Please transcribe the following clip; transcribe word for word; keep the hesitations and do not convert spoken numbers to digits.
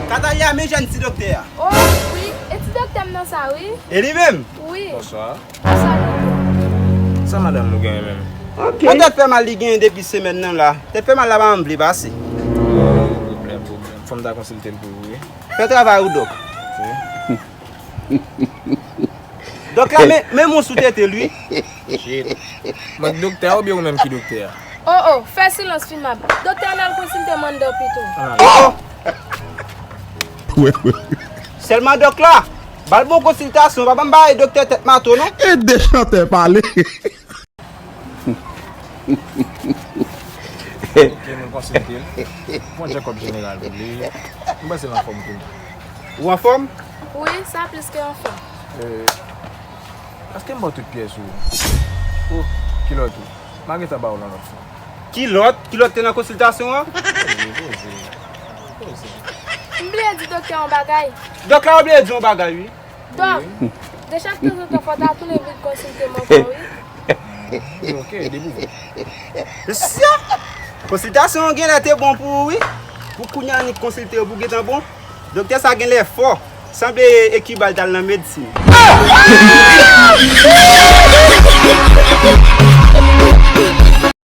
Katalya, men jèn ti doktè a. Oh, wi, e ti doktè m nan sa, wi. E li menm? Wi. Bonswa. Bonswa, doktè. Sa madanm nou genyen menm? Yon tèt fè mal li genyen depi semèn nan la. Tèt fè mal la pa janm vle pase. Pwoblèm, pwoblèm. Fò m ta konsilte l pou ou, wi. Fè travay ou, dòk. Dòk la, men, men moun sou tete l, wi. Shit. Mwen k doktè a oubyen ou menm ki doktè a? Oh, oh, fè silans, Fimab. Doktè a n al konsilte Manda pito. Oh, oh. Wè, wè. Sèlman dòk la, ba l bon konsiltasyon, pa ban m bay doktè tèt mato, non. E de chantè pale. Ok, nou konsilte l. Mwen Jacob Jeneral pou li. Mwen panse l anfòm tou. Ou anfòm? Wi, sa plis ke anfòm. Euh, èske m ba w tout pyès ou? Ou, kilòt ou? M a gentan ba w l yon lòt fwa. Kilòt? Kilòt te nan konsiltasyon an? Poze, poze, poze. M bliye di doktè yon bagay. Dòk la, ou bliye di yon bagay, wi. Dòk, de chak tanzantan fò w ta tounen vin konsilte m ankò, wi. Ok, debout. Mesye, konsiltasyon an genlè te bon pou ou, wi. Pou kounye a, ni konsilte yo pou gentan bon. Doktè sa genlè fò. Sanble Ekiba l t al nan medsin.